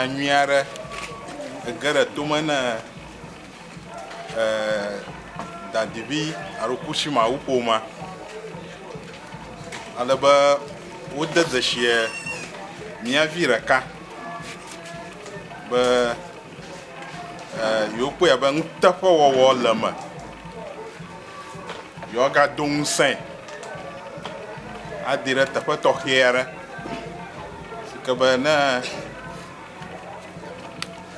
Enya nyui aɖe ege ɖe tome ne dadivi alo kushimawu ƒomea ale be wode dzesi mía vi ɖeka be yewokpɔe abe nuteƒewɔwɔ le eme. Yewoagado ŋusẽe adi ɖe teƒe tɔxɛ aɖe si ke be ne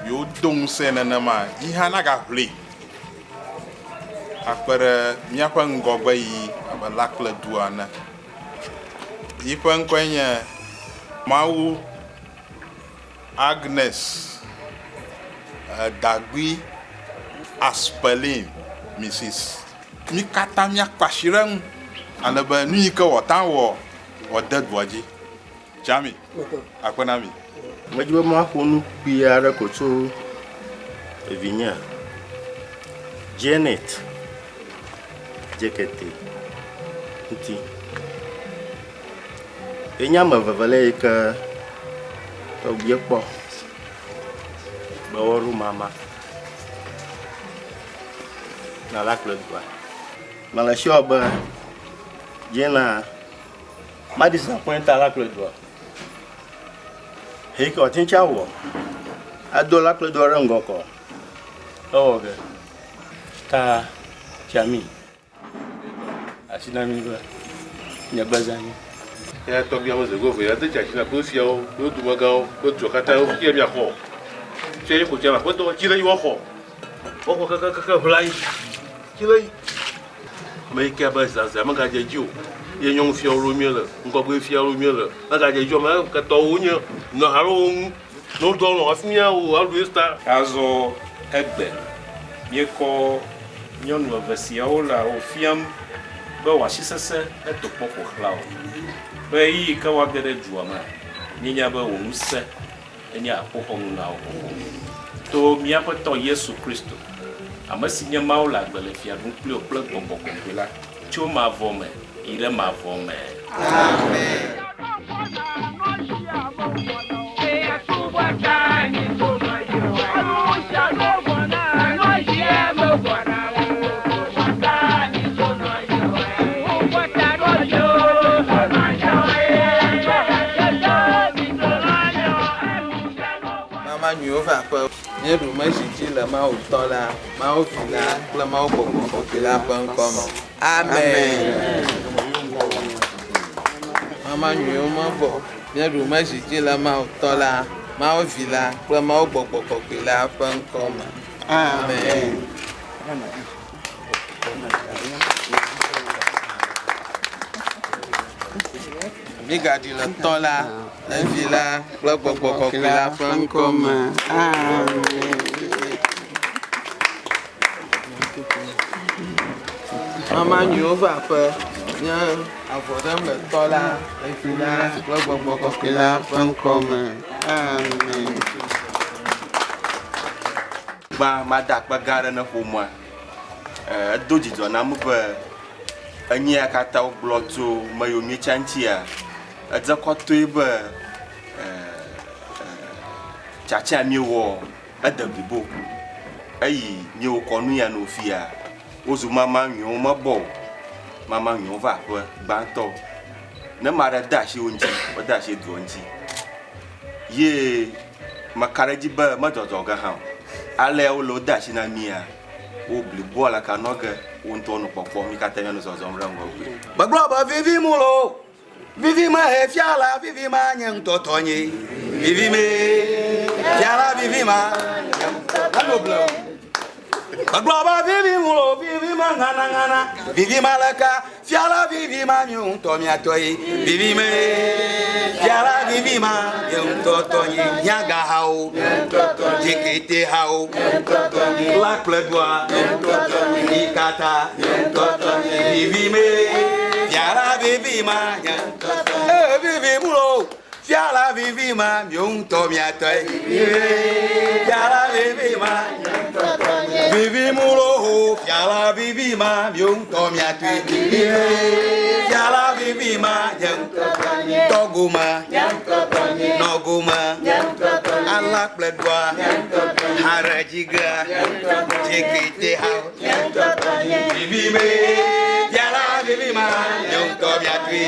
yewodo ŋusẽe nenema yi hã nagaʋli akpe ɖe míaƒe ŋgɔgbeyiyi abe la kple du ene. Yiƒe ŋkɔe nye Mawu Agnes Dagbui Aspelin Mrs. Mí katã míakpe asi ɖe eŋu ale be nu yi ke wòate ŋu awɔ wòade dua dzi. Tsami, akpe na mi. Medi be maƒo nu kpui aɖe ko tso vinye Janet Jekete ŋuti. Ye nye ame vevelia yi ke tɔgbie kpɔ be woaɖo mama na la kple dua. Mele sure be Jena ma disappoint la kple dua. Eyi ke wòate ŋu awɔ ado la kple dua ɖe ŋgɔ kɔ ewɔ ge. Ta Tsami. Asi na mí be nye gbeza nyi. Eya tɔgbi ame ze gove ya de dzi na kple fiawo, kple dumegãwo, kple dua katã wo fia miaxɔ. Fia ye ko tsia aƒetɔ tsi le yi woaxɔ. Woaxɔ kekekeke ʋla yi. Tsi le yi. Ame yi ke be zazã megadze edzi o. Ye nyɔnu fiawo ɖo míele, ŋgɔgbe fiawo ɖo míele. Megadze edzi o. Ame ketɔwo wonye nɔ ha ɖe wo ŋu. Ne wodɔ lɔ̃ hafi míawɔ aɖu Esta. Azɔ egbe míekɔ nyɔnu eve siawo le wò fiam be wò asi sesẽ neto kpɔ ƒo xlã wò. Be ɣeyiɣi ke woage ɖe dua mea, míenya be wò ŋusẽ enye akpoxɔnu na wo xoxo. To mía Aƒetɔ Yesu Kristo, ame si nye Mawu le agbe le fia ɖum kpli wò kple Gbɔgbɔ Kɔkɔe la, tso mavɔ me yi ɖe mavɔ me. Amen. Mama nyuiwo va aƒe. Míeɖu mezi dzi le Mawu Tɔ la, Mawu Vi la kple Mawu Gbɔgbɔ Kɔkɔe la ƒe ŋkɔ me. Amen. Mama nyuiwo mebɔ. Míeɖu mezi dzi le Mawu Tɔ la, Mawu Vi la kple Mawu Gbɔgbɔ Kɔkɔe la ƒe ŋkɔ me. Amen. Mígaɖi le Tɔ la, Evi la kple Gbɔgbɔ Kɔkɔe la ƒe ŋkɔ me. Amen. Mama nyuiwo va aƒe. Nye avɔ ɖem le Tɔ la, Evi la kple Gbɔgbɔ Kɔkɔe la ƒe ŋkɔ me. Amen. Gbã, mada akpe gã aɖe ne ƒomea. Edo dzidzɔ nam be enyi ya katã wogblɔ tso meyiwo míetsa ŋutia, edze kɔtɔe be tsatsa míewɔ ede blibo. Eyi míewɔ kɔnu ya no fia, wozu mama nyuiwo mebɔ o. Mama nyuiwo va aƒe gbãtɔ. Ne ame aɖe de asi wo ŋuti, wode asi dua ŋuti. Ye meka ɖe edzi be medzɔdzɔ ge hã o. Alea wole wode asi na mía, wo bliboa le ka nɔ ge, wo ŋutɔ wonɔ kpɔkpɔm, mí katã míanɔ zɔzɔm ɖe ŋgɔgbe. Megblɔ be vivi mu lo, vivi me he fia la vivi ma nye ŋutɔ tɔnye, vivi me fia la vivi ma nye ŋutɔ tɔnye. Megblɔ be vivi mu lo, vivi me ŋana ŋana, vivi ma leka Fia la vivi ma mi ŋutɔ mia tɔ ye vivi me. Fia la vivi ma mi ŋutɔ tɔ ye nyaga hawo, jekete hawo, la kple dua, mi katã vivi me. Fia la vivi ma nye ee vivi mu lo. Fia la vivi ma mi ŋutɔ mia tɔ ye fia la vivi ma vivi mu lo ho fia la vivi ma mi ŋutɔ mia tɔe fia la vivi ma nye Tɔgome, nɔgome, alã kple ɖoa, haɖedzigea, dziketehawo. Vivime, fia la vivima, nye ŋutɔ miatui.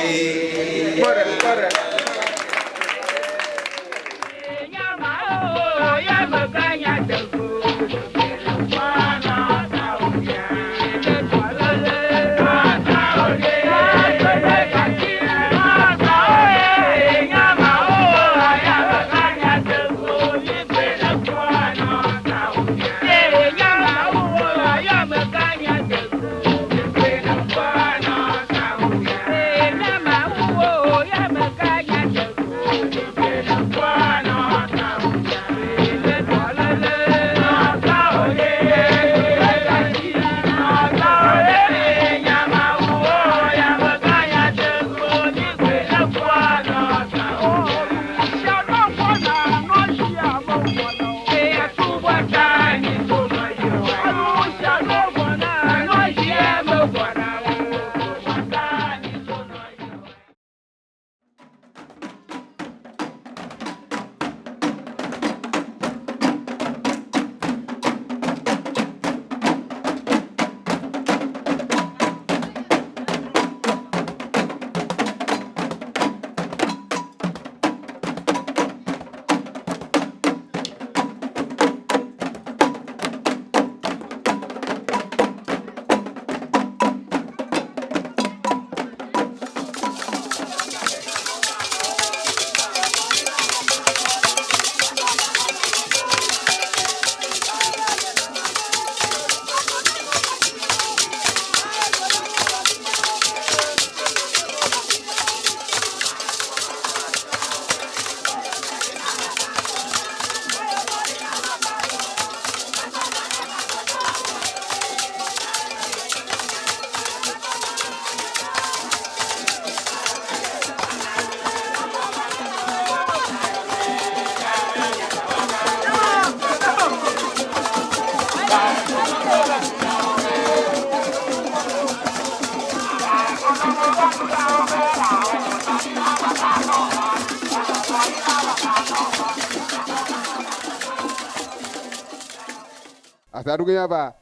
Azaɖu ge va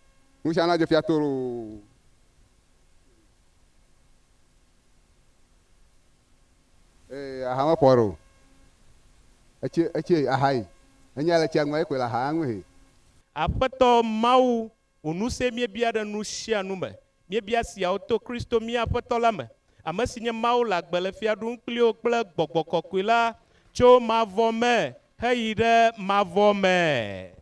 nusia na dze fia toro. Ee, aha me ƒɔ ɖo. Etsi etsi aha yi. Enye le tsia ŋue koe le aha ŋue he. Aƒetɔ Mawu, wò ŋusẽ míebia ɖe nu sia nu me. Míebia siawo to Kristo mía Aƒetɔ la me, ame si nye Mawu le agbe le fia ɖum kpli wò kple Gbɔgbɔ Kɔkɔe la tso mavɔ me heyi ɖe mavɔ me.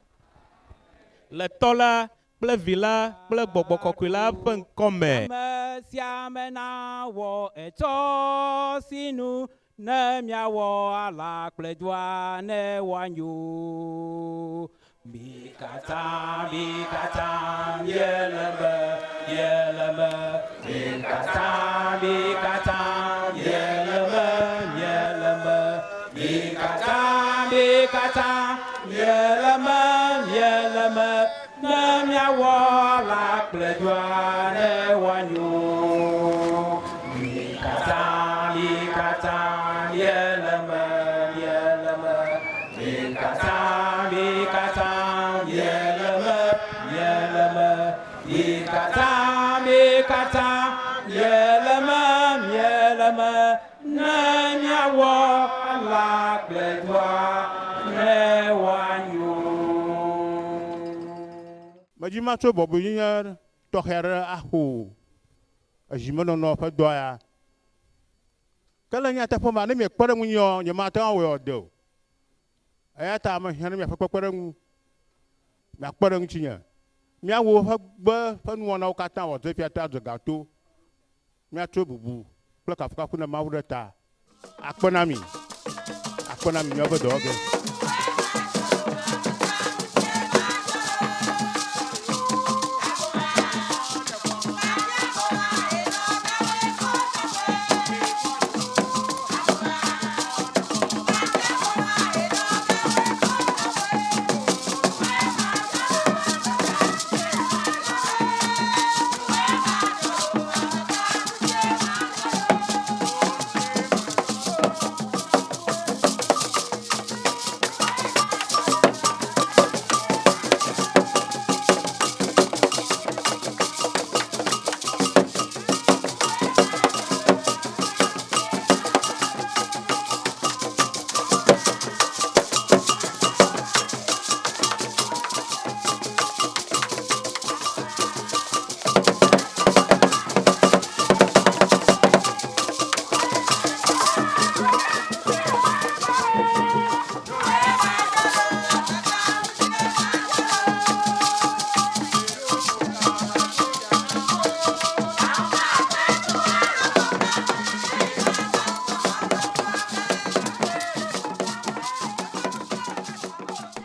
Le Tɔ la kple Vi la kple Gbɔgbɔ Kɔkɔe la ƒe ŋkɔ me. Ame sia ame nawɔ etsɔ sinu ne miawɔ alã kple dua ne woanyo. Mi katã, mi katã míele me, míele me. Mi katã, mi katã míele me, míele me. Mi katã, mi katã míele me, míele me. Ne miawɔ alã kple dua ne woanyo. Mi katã, mi katã míele me, míele me. Mi katã, mi katã míele me, míele me. Mi katã, mi katã míele me, míele me. Ne miawɔ alã kple dua ne woanyo. Medzi matso bɔbɔenyenye tɔxɛ aɖe aƒo ezimenɔnɔ ƒe dɔa ya. Ke le nyateƒe mea, ne miekpe ɖe ŋunyeɔ, nyemate ŋu awɔe wòade o. Eya ta mehiã na miaƒe kpekpeɖeŋu. Miakpe ɖe ŋutinye. Míawu eƒe gbe ƒe nuwɔnawo katã wòadze fia to adze gato. Míatsɔe bubu kple kafukafu na Mawu ɖe ta. Akpe na mi. Akpe na mi míaƒe dɔwɔge.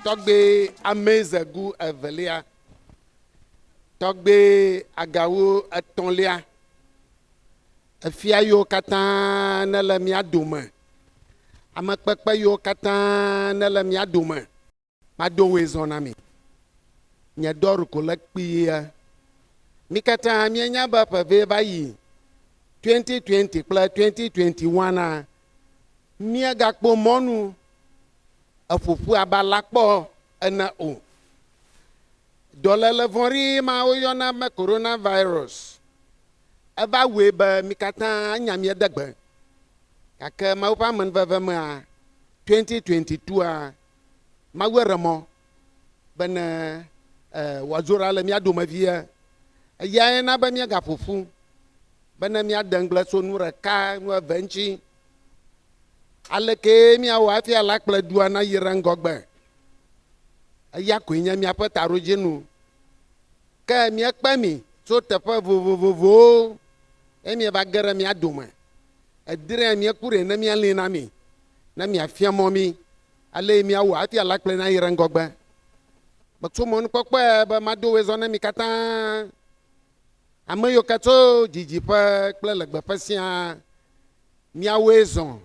Tɔgbe Amezegu evelia, Tɔgbe Agawu etɔ̃lia, efia yiwo katã nele mía dome, amekpekpe yiwo katã nele mía dome, mado woe zɔ na mi. Nye dɔ ɖeko le kpuie. Mí katã míenya be ƒe ʋee va yi 2020 kple 2021-a, míegakpɔ mɔnu eƒoƒu abe alakpɔ ene o. Dɔléle vɔ̃ɖi ma woyɔna be coronavirus eva wɔe be mí katã nya míede gbe. Gake Mawu ƒe amenuveve mea, 2022-a, Mawu eɖe mɔ bene wòadzo ɖa le mía dome vie. Eyae na be míagaƒo ƒu bene míade ŋugble tso nu ɖeka, nu eve ŋuti. Alekee míawɔ hafi alakple dua nayi ɖe ŋgɔgbe? Eya koe nye míaƒe taɖodzinu. Ke míekpe mi tso teƒe vovovowo eye mieva ge ɖe mía dome. Edrea míeku ɖe ne míalĩ na mi, ne miafia mɔ mí ale míawɔ hafi alakple nayi ɖe ŋgɔgbe. Metso mɔnukpɔkpɔe be mado wòezɔ na mi katã, ame yiwo ke tso didiƒe kple legbeƒe siaa. Míawoe zɔ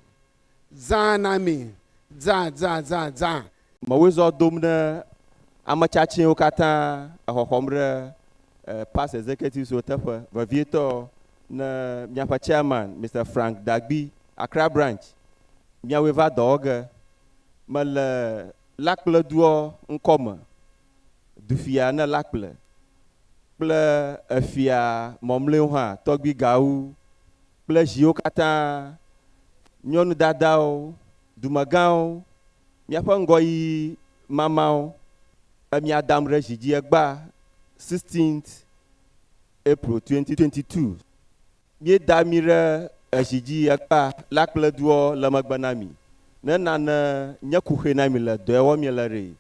zã na mi, zã, zã, zã, zã. Mewɔe zɔ dom ɖe ame tsatsɛwo katã exɔxɔm ɖe past executives wo teƒe, vevietɔ ne míaƒe chairman Mister Frank Dagbi, Accra branch, míawoe va dɔ wɔ ge. Mele Lakple duɔ ŋkɔ me, dufia ne Lakple kple efia mɔmlɛwo hã, tɔgbui Gawu kple ziwo katã, nyɔnu dadawo, dumegãwo, míaƒe ŋgɔyiyi mamawo, emia dam ɖe zi dzi egbea 16th April 2022. Míeda mi ɖe ezi dzi egbea la kple doɔ le megbe na mi. Ne nane nye kuxi na mi le dɔe wɔm miele ɖee,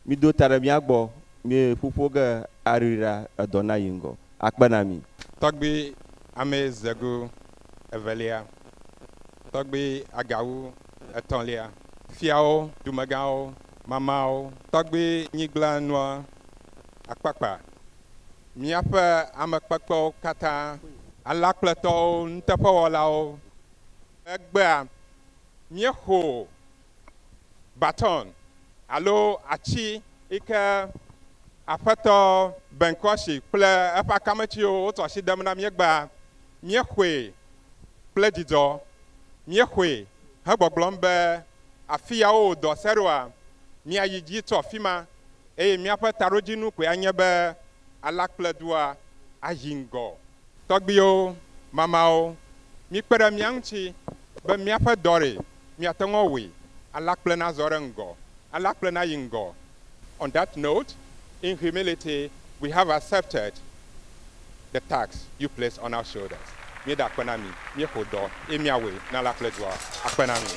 mido ta ɖe mía gbɔ, mie ƒuƒo ge aɖui ɖa edɔ nayi ŋgɔ. Akpe na mi. Tɔgbui Amezegu evelia, Tɔgbui Agawu etɔ̃lia, fiawo, dumegãwo, mamawo, Tɔgbui Nyigblãnua Akpakpa, míaƒe ame kpekpewo katã, alakpletɔwo, nuteƒewɔlawo. Egbea míexo baton alo atsi yi ke Aƒetɔ Ben Kwashi kple eƒe akametsiwo wotɔ asi dem na mí egbea. Míexɔe kple dzidzɔ. Míexɔe hegbɔgblɔm be afiyawo wòdɔ se ɖoa, míayi dzi tso afima eye míaƒe taɖodzinu koe anye be alakpledua ayi ŋgɔ. Tɔgbuiwo, mamawo, mikpe ɖe mía ŋuti be míaƒe dɔ ɖe míate ŋu awɔe alakple nazɔ ɖe ŋgɔ, alakple nayi ŋgɔ. On that note, in humility, we have accepted the tax you place on our shoulders. Míeda akpe na mi, míexo dɔ eye míawɔe na alakple dua. Akpe na mi.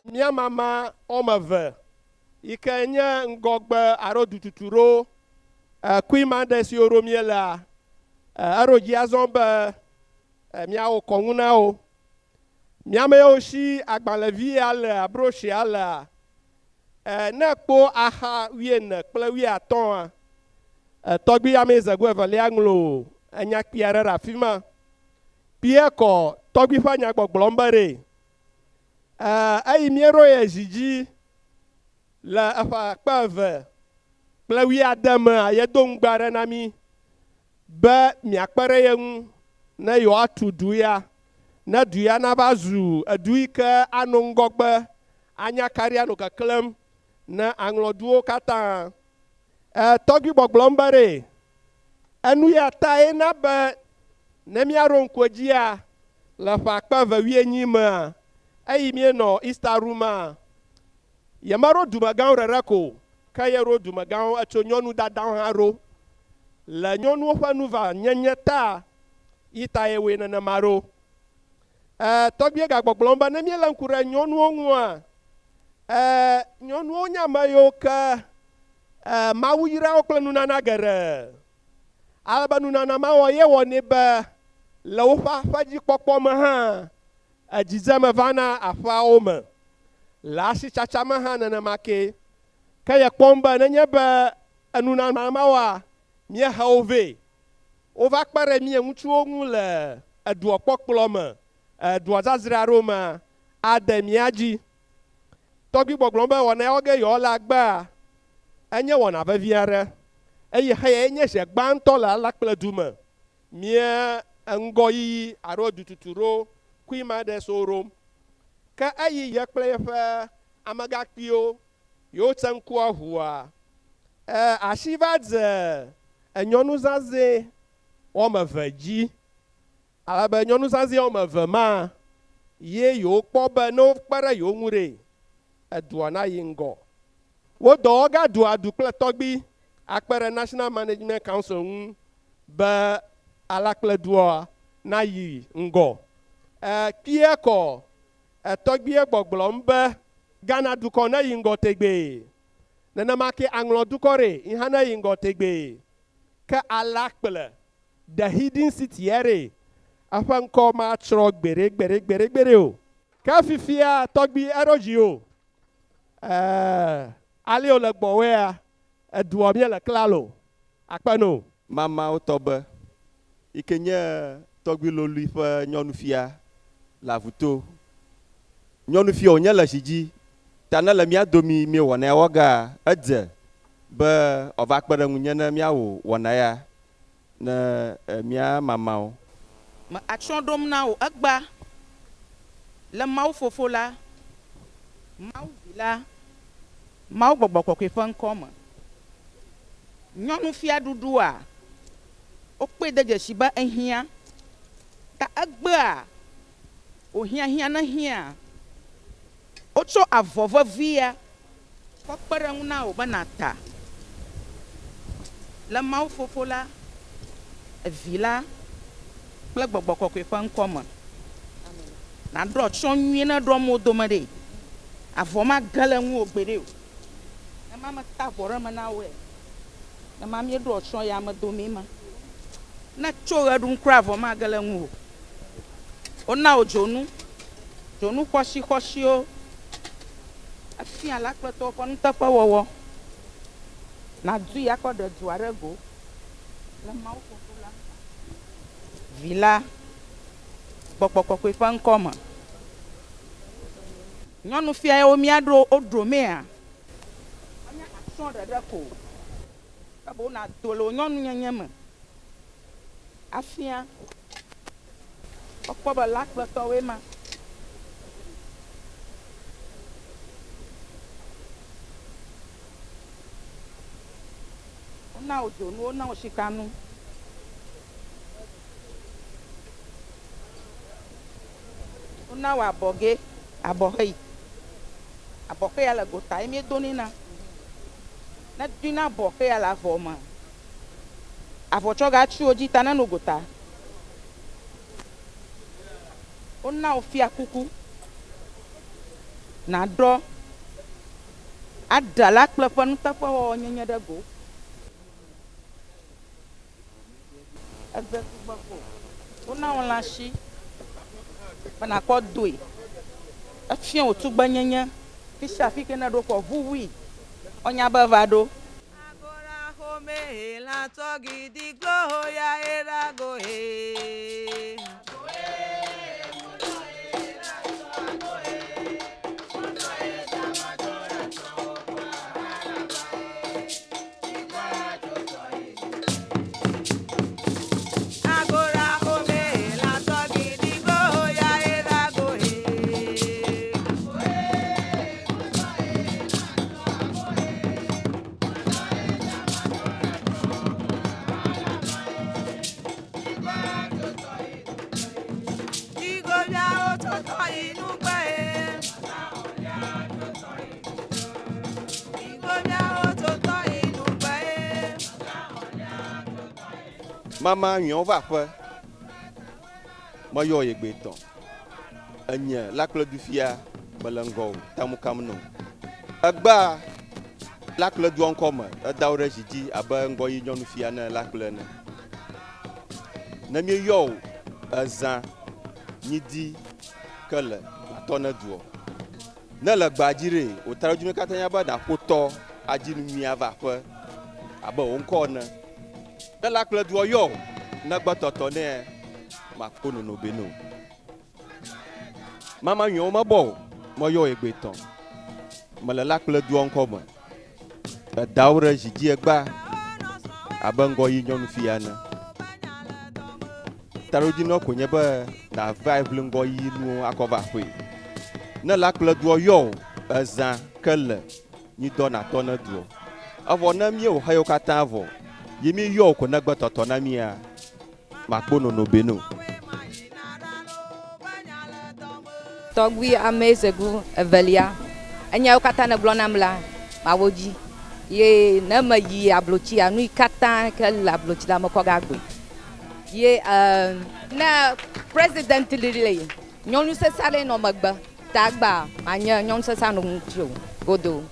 Mía mama wɔme eve yi ke nye ŋgɔgbe alo dututu ɖo kuimade siwo ɖo míelea, eɖo dzi azɔ be míawɔ kɔnu na wo. Míame yiwo si agbalẽvi ya lea, brosia lea, ne ekpɔ axa wuiene kple wuiatɔ̃a, tɔgbui ame zego evelia ŋlɔ enya kpui aɖe ɖe afi ma. Kpuie kɔ tɔgbui ƒe nyagbɔgblɔm be ɖe eyi míeɖo ye zi dzi le eƒe akpe eve kple wuiade mea, yedo ŋugbe aɖe na mí be miakpe ɖe ye ŋu ne yewoatu du ya, ne du ya nava zu edu yi ke anɔ ŋgɔgbe anya kaɖi anɔ keklẽm ne aŋlɔduwo katã. Tɔgbui gbɔgblɔm be ɖe enu ya tae na be ne míaɖo ŋku edzia le ƒe akpe eve wuienyi mea, eyi míenɔ Easter room a, yemeɖo dumegãwo ɖeɖe ko, ke yeɖo dumegãwo etso nyɔnudadawo hã ɖo. Le nyɔnuwo ƒe nuvanyenye ta, yi ta ye wɔe nenema ɖo. Tɔgbui gagbɔgblɔm be ne míelé ŋku ɖe nyɔnuwo ŋua, nyɔnuwo nye ame yiwo ke Mawu yra wo kple nunana geɖe. Ale be nunana ma wɔ ye wɔnɛ be le woƒe aƒedzikpɔkpɔ me hã, edzidzeme vana aƒeawo me. Le asitsatsa me hã nenema ke. Ke ye kpɔm be nenye be enunana ma wɔa, míehe wo vɛ. Wova kpe ɖe mía ŋutsuwo ŋu le eduɔ kpɔkplɔ me, edua zazra ɖo mea, ade mía dzi. Tɔgbui gbɔgblɔm be wɔna yawo ge yewoa le agbea, enye wɔna vevi aɖe. Eye xeyae nye zi gbãtɔ le alakple du me. Mía ŋgɔyiyi alo edututu ɖo kui ma ɖe so ɖom. Ke eyi ye kple yeƒe amegãkpuiwo yewo tse ŋkua ʋua, asi va dze enyɔnuzazɛ wɔme eve dzi. Ale be nyɔnuzazɛ wɔme eve ma ye yewo kpɔ be ne wokpe ɖe yewo ŋu ɖe, edua nayi ŋgɔ. Wo dɔwɔga dua du kple tɔgbui akpe ɖe National Management Council ŋu be alakple dua nayi ŋgɔ. Kpuie kɔ etɔgbuie gbɔgblɔm be Ghana dukɔ neyi ŋgɔ tegbee. Nenema ke aŋlɔ dukɔ ɖe yi hã neyi ŋgɔ tegbee. Ke alakple The Hidden City ya ɖe, eƒe ŋkɔ matsrɔ̃ gbeɖe gbeɖe gbeɖe gbeɖe o. Ke fifia tɔgbui eɖo dzi o. Ale wòle gbɔwɔea, edua míele klalo. Akpe no. Mamawo tɔ be, yi ke nye tɔgbui lolui ƒe nyɔnufia le avuto. Nyɔnufia wònye le zi dzi, ta ne le mía domi míewɔna ya wɔgea, edze be wòava kpe ɖe ŋunye ne míawɔ wɔna ya ne mía mamawo. Me atsyɔ̃ ɖom na wò egbea le Mawu Fofo la, Mawu Vi la, Mawu Gbɔgbɔ Kɔkɔe ƒe ŋkɔ me. Nyɔnufiaɖuɖua, wokpɔe de dzesi be ehiã. Ta egbea, wòhiãhiã ne hiã. Wotsɔ avɔ vevia kɔ kpe ɖe eŋu na wò be nàta le Mawu Fofo la, Vi la, kple Gbɔgbɔ Kɔkɔe ƒe ŋkɔ me. Nàɖo atsyɔ̃ nyuie ne èɖo amewo dome ɖe, avɔ mage le ŋuwò gbeɖe o. Ne ma meta avɔ ɖe eme na wòe, ne ma míeɖo atsyɔ̃ ya ame domee ma. Ne ètso ɣe ɖum kura avɔ mage le ŋuwò o. Wona wò dzonu. Dzonu xɔasixɔasiwo, efia lãkpletɔwo ƒe nuteƒewɔwɔ. Nàdui akɔ ɖe dua ɖe go le Mawu Fofo la, Vi la, Gbɔgbɔ Kɔkɔe ƒe ŋkɔ me. Nyɔnufia yawo míaɖo wo ɖomea, menye atsyɔ̃ ɖeɖe ko o, ke boŋ nàdo le wò nyɔnunyenye me afia. Wokpɔ be lãkpletɔwoe ma. Wona wò dzonu, wona wò sikanu. Wona wò abɔgɛ, abɔxeyi. Abɔxeya le gota ye míedonɛ na. Ne èdoe na abɔxeya le avɔ mea, avɔtsɔga atsi wò dzi ta neno gota. Wona wò fiakuku nàɖɔ aɖe alakple ƒe nuteƒewɔwɔ nyenye ɖe go. Eze tugbe ko wona wò lãshi be nàkɔ doe. Efia wò tugbenyenye. Fi sia fi ke nèɖo kɔ ʋuʋui, woanya be eva ɖo. Mama nyuiawo va aƒe. Meyɔ ye gbe tɔn. Enye la kple du fia mele ŋgɔ o tamu kam no. Egbea la kple dua ŋkɔ me eda wo ɖe zi dzi abe ŋgɔyi nyɔnufia ne la kple ene. Ne míeyɔ wò ezã nyidi ke le natɔ ne duɔ. Ne le gbea dzi ɖee, wò taɖodzinu katã nye be nàƒo tɔ adzi nu nyui ava aƒe abe wò ŋkɔ ene. Ne la kple duɔ yɔ wò, negbe tɔtɔ nɛ makpo nono be no. Mama nyuiwo mebɔ o, meyɔ wò egbetɔ. Mele la kple dua ŋkɔ me. Eda wo ɖe zi dzi egbea abe ŋgɔyi nyɔnufi ene. Taɖodzinua koe nye be nàvae ʋli ŋgɔyiyi nuwo akɔ va aƒee. Ne la kple dua yɔ wò ezã ke le nyidɔ nàtɔ ne duɔ. Evɔ ne míewɔ xeyewo katã vɔ ye míeyɔ wò ko negbe tɔtɔ na mía, makpɔ nono be no. Tɔgbui Amezegu evelia, Enyawo katã nègblɔ nam la, mawɔ dzi. Ye ne meyi ablotsia, nu yi katã ke le ablotsi la, mekɔ ga gbɔe. Ye ne president li le, nyɔnu sesẽ aɖe nɔ megbe, ta egbea manye nyɔnu sesẽ anɔ ŋuti o godoo.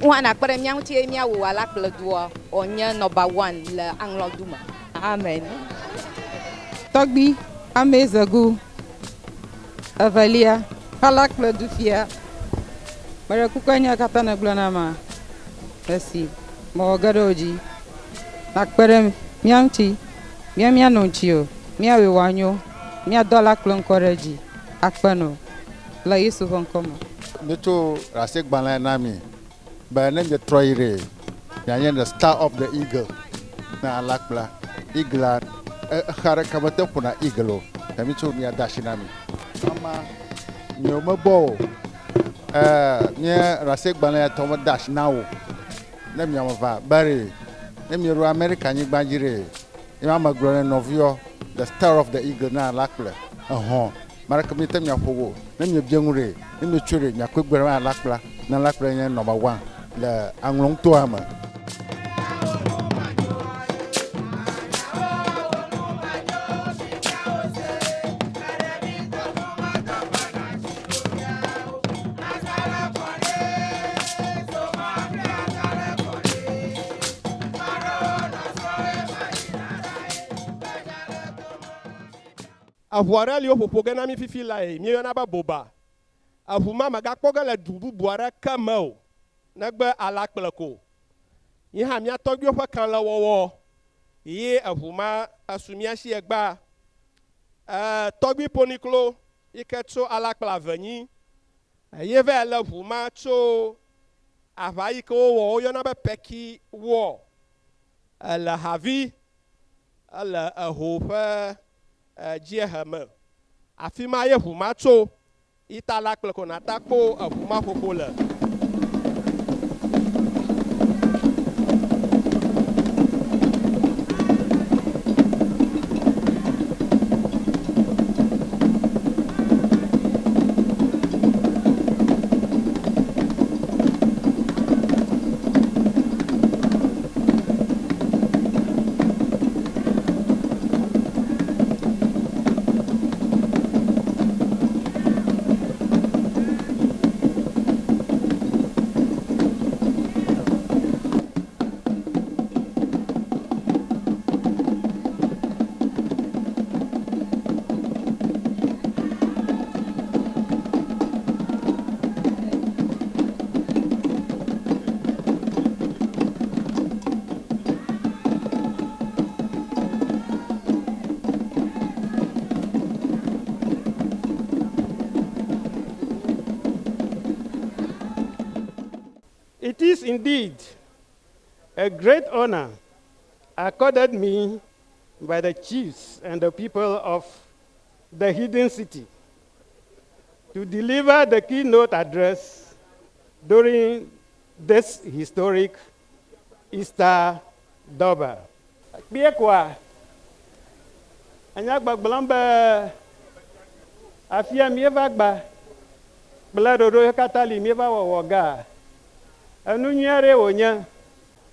Wò hã nàkpe ɖe mía ŋuti eye míawɔ alakple dua wòanye nɔba one le aŋlɔdu me. Amen. Tɔgbui Amezegu evelia, alakple du fia. Meɖe kuku enya katã nègblɔ nam ma, esi mewɔ ge ɖe wò dzi. Nàkpe ɖe mía ŋuti, mía míanɔ ŋutiwò, míawɔe wòanyo, míado alakple ŋkɔ ɖe dzi akpe nɔ le Yesu ƒe ŋkɔ me. Míetso ɖasegbalẽ na mi be ne mietrɔ yi ɖee, mianye the star of the eagle na alakpla. Eagle-a, exe aɖeke mete ŋu ƒona eagle o. Ta míetso míade asi na mi. Mama, nyewo mebɔ o. Ɛɛ, nye ɖasegbalẽ ya tɔ mede asi na wò. Ne miame va be ɖee, ne mieɖo Amerika nyigba dzi ɖee, ye ma megblɔ ne nɔviɔ, the star of the eagle na alakple, ehɔn, maɖeke miete miaƒo o. Ne miebia ŋu ɖee, ne mietsoe ɖee, miakpɔe gbe ɖe alakpla, ne alakple nye number one le aŋlɔŋutoa me. Eʋu aɖe li woƒoƒo ge na mí fifi lae míeyɔna be boba. Eʋu ma mègakpɔ ge le du bubu aɖeke me o, negbe alakple ko. Yi hã mía tɔgbuiwo ƒe kalẽwɔwɔ ye eʋu ma esu mía si egbea. E, tɔgbui Poniklo yi ke tso alakple avenyi ye va le ʋu ma tso aʋa yi ke wowɔ woyɔna be Peki War le Havi ele eho ƒe dziehe me. Afi ma ye ʋu ma tso. Ita la kple Konata kpo eʋu ma ƒoƒo le. It is indeed a great honor accorded me by the chiefs and the people of the hidden city to deliver the keynote address during this historic Easter Durbar. Kpuie koa, enya gbɔgblɔm be afia míeva gba kple ɖoɖo yiwo katã li míeva wɔwɔ gea, enu nyui aɖee wònye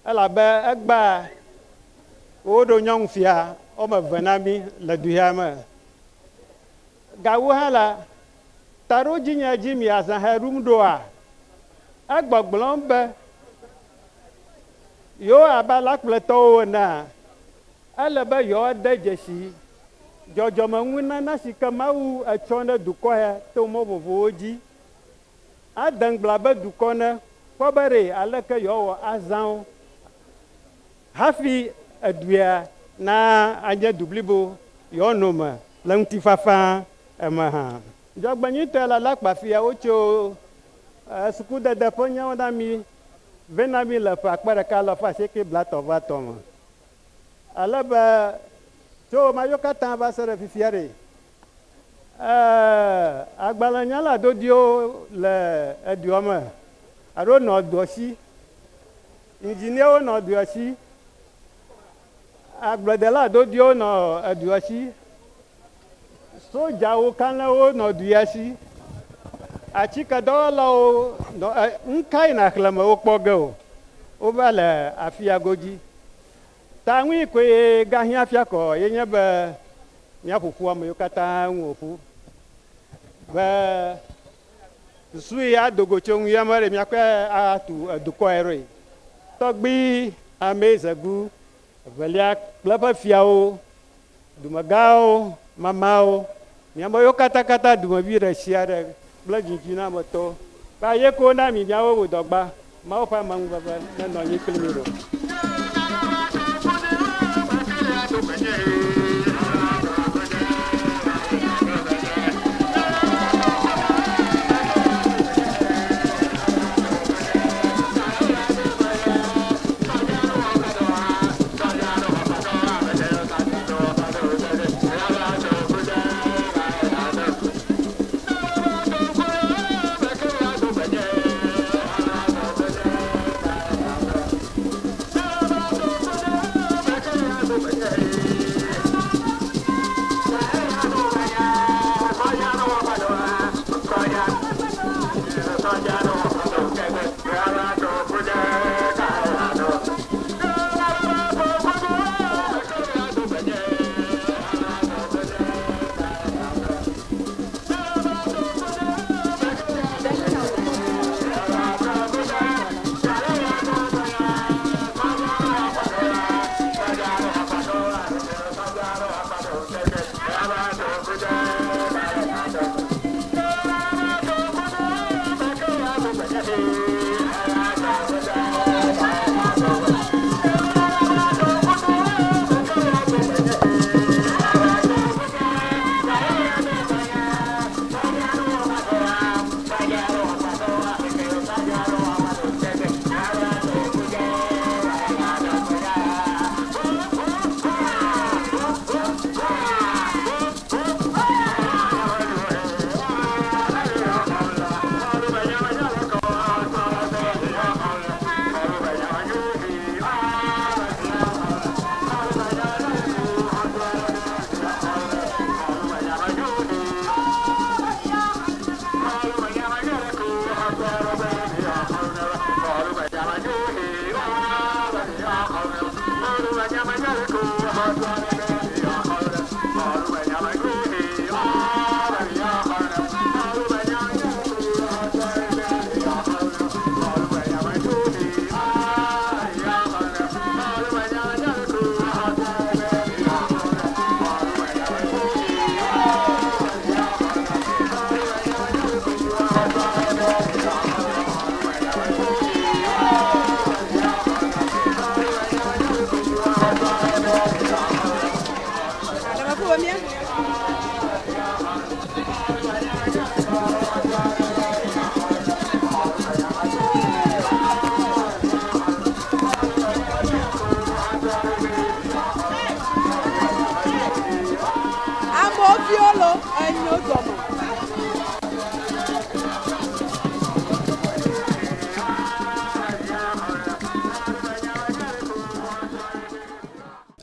elabe egbea woɖo nyɔnufia woame eve na mí le du ya me. Gawu hã la, taɖodzinye dzi mi azã he ɖum ɖoa, egbɔgblɔm be yewo abe alakpletɔwo enea, ele be yewoade dzesi dzɔdzɔmenunana si ke Mawu etsɔ ɖe dukɔ ya to mɔ vovovowo dzi. Ade ŋugble abe dukɔ ene kpɔ be ɖe aleke yewoawɔ azã wo hafi edua na anye du blibo yewoano me le ŋutifafa eme hã. Dzɔgbenyuitɔe la, le akpafia wotso sukudede ƒe nyawo na mí vɛ na mí le ƒe akpe ɖeka alafa asieke blaetɔ̃ vɔ etɔ̃ me. Ale be tso ɣemaɣiwo katã va se ɖe fifia ɖe, agbalẽnyala dodiwo le edua me alo nɔ dua si, indziniawo nɔ dua si, agbledela dodiwo nɔ edua si, sodzawo kalẽwo nɔ dua si, atikedɔwɔlawo nɔ nukae nàxlẽ me wokpɔ ge o, wova le afia godzi. Ta ŋui koe gahiã fia kɔ ye nye be míaƒo ƒu ame yiwo katã ŋu wòƒu be susu yi ado go tso ŋuya me ɖe míakɔe atu edukɔe ɖoe. Tɔgbui Amezegu evelia kple eƒe fiawo, dumegãwo, mamawo, mi ame yiwo katãkatã dumevi ɖe sia ɖe kple dzidzinametɔwo be aye ko na mi miawo wu dɔgba. Mawu ƒe amenuveve nenɔ anyi kpli mi ɖo.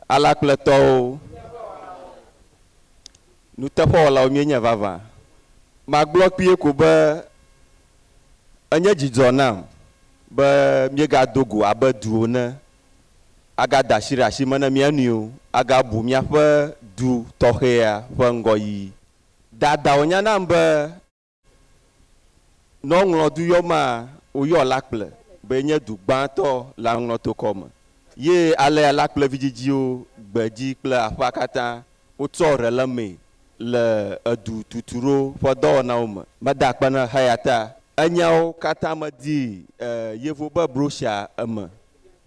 Alakpletɔwo, nuteƒewɔlawo míenye vavã. Magblɔ kpuie ko be enye dzidzɔ nam be míegado go abe du ene, agade asi ɖe asi me na mía nɔewo, agabu míaƒe du tɔxɛa ƒe ŋgɔyiyi. Dada wònya nam be Ne woŋlɔ du yɔ maa, woyɔ Lakple be enye du gbãtɔ le aŋlɔtokɔ me. Ye alea Lakple vidzidziwo, gbedzi kple aƒea katã wotsɔ ɖe le emee le edu tutuɖo ƒe dɔwɔnawo me. Meda akpe na eyata enyawo katã medi yevo be brochure eme.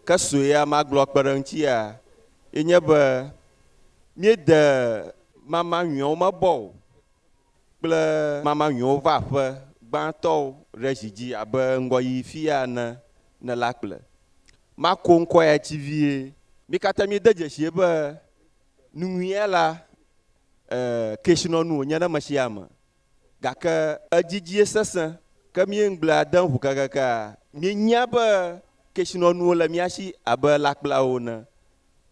Ke sue ya magblɔ kpe ɖe eŋutia ye nye be míede mama nyuiawo mebɔ o. kple mama nyuiwo va aƒe gbãtɔwo ɖe zi dzi abe ŋgɔyiyi fia ene ne la kple. Mako ŋkɔ ya tsi vie. Mi katã míede dzesie be nu nyuia la, e, kesinɔnu wònye na ame sia ame. Gake edzidzie sesẽ. Ke mí ŋugblea dem ŋu kakaka, míenya be kesinɔnuwo le mía si abe lãkpleawo ene.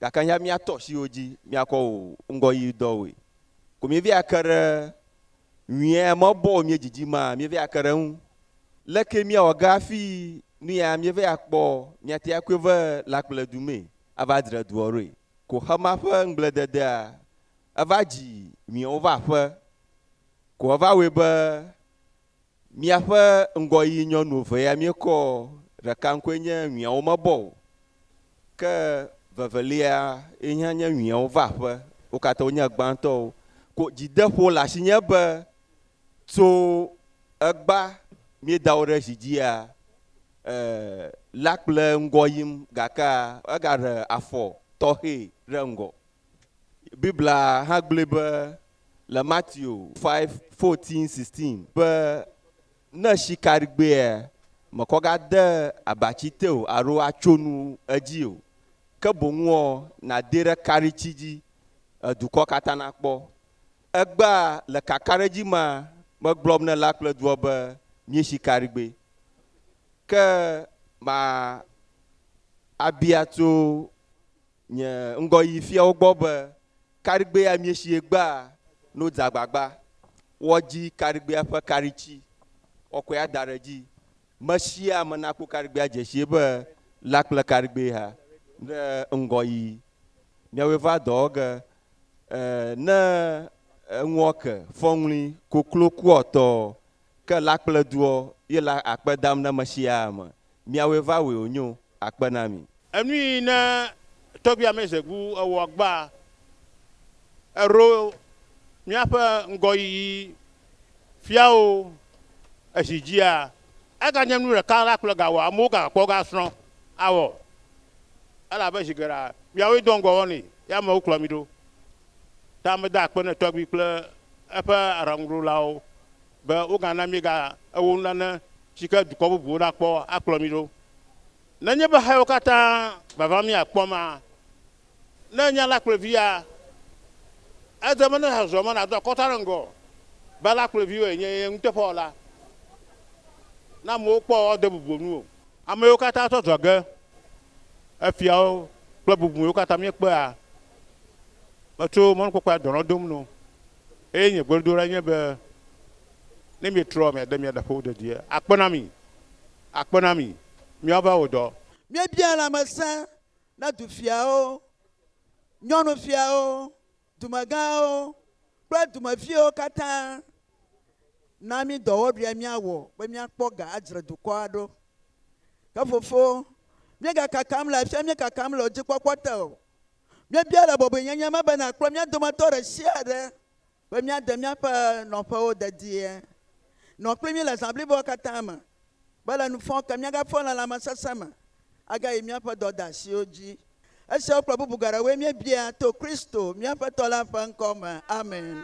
Gake ehiã míatɔ asi wo dzi míakɔ wɔ ŋgɔyiyi dɔwoe. Ko míeva ke ɖe nyuia mebɔ o míedzidzi ma, míeva ke ɖe eŋu. Leke míawɔ ge hafi nu ya míeva kpɔ míate akɔe ve lãkpledu mee ava dzre dua ɖoe? Ko xema ƒe ŋugblededea eva dzi nyuiawo va aƒe. Ko eva wɔe be míaƒe ŋgɔyiyi nyɔnu eve ya míekɔ ɖeka ŋkɔe nye nyuiawo mebɔ o. Ke vevelia ye hã nye nyuiawo va aƒe. Wo katã wonye gbãtɔwo. Ko dzideƒo le asinye be tso egba míeda wo ɖe zi dzia, e, la kple ŋgɔ yim gakea egaɖe afɔ tɔxɛ ɖe ŋgɔ. Biblia hã gblɔe be le Mateo 5, 14, 16 be Ne sikaɖigbea mekɔ gade abatsi te o alo atso nu edzi o, ke boŋuɔ, nàdee ɖe kaɖitsi dzi, edukɔ katã nakpɔ. Egbea le kakaɖedzi mea, megblɔm ne la kple dua be míesi kaɖigbɛ. Ke ma abia tso nye ŋgɔyiyi fiawo gbɔ be kaɖigbea míesi egbea no dze agbagba woadzi kaɖigbea ƒe kaɖitsi wɔkɔe ada ɖe edzi. Mesia ame nakpɔ kaɖigbea dzesie be la kple kaɖigbɛ ha ɖe ŋgɔyiyi. Miawoe va dɔ wɔ ge. E, ne eŋuɔ ke fɔŋli koklo kuɔ tɔ ke la kple duɔ ye la akpe dam ne mesia ame. Miawoe va wɔe wònyo akpe na mi. Enui ne tɔgbui Amezegu ewɔ gbea, eɖo míaƒe ŋgɔyiyi fiawo ezi dzia, eganye nu ɖeka la kple gawɔ amewo gakpɔ gasrɔ̃ awɔ. Elabe zi geɖea, miawoe doa ŋgɔ wɔnɛ ye amewo kplɔ mi ɖo. Ta meda akpe ne tɔgbui kple eƒe aɖaŋuɖolawo be wogana míega ewɔ nunane si ke dukɔ bubuwo nakpɔ akplɔ mi ɖo. Nenye be xewo katã vava míakpɔ ma, ne enye alakplevia, ede be ne zɔzɔ me nàdo akɔta ɖe ŋgɔ be alakpleviwoe nye ye nuteƒewɔla. Ne amewo kpɔ woade bubu ŋuwò. Amewo katã tsɔ zɔ ge, efiawo kple bubumewo katã míekpea. Metso mɔnukpɔkpɔa dɔnɔ dom no eye nye gbedodoɖa nye be ne mietrɔ miade mia ɖeƒewo dedie. Akpe na mi. Akpe na mi. Míava wɔ dɔ. Míebia lãmesẽ na dufiawo, nyɔnufiawo, dumegãwo kple dumeviwo katã. Na mí dɔwɔɖuia míawɔ be míakpɔ ga adzre dukɔa ɖo. Ke fofo, míegakakam le afia, míekakam le wò dzikpɔkpɔ te o. Míebia le bɔbɔenyenye me be nàkplɔ mía dometɔ ɖe sia ɖe be míade míaƒe nɔƒewo dedie. Nɔ kpli mí le zã bliboa katã me, be le nufɔke míagafɔ le lãmesesẽ me agayi míaƒe dɔdeasiwo dzi. Esiawo kple bubu geɖewoe míebia to Kristo, mía Aƒetɔ la ƒe ŋkɔ me. Amen.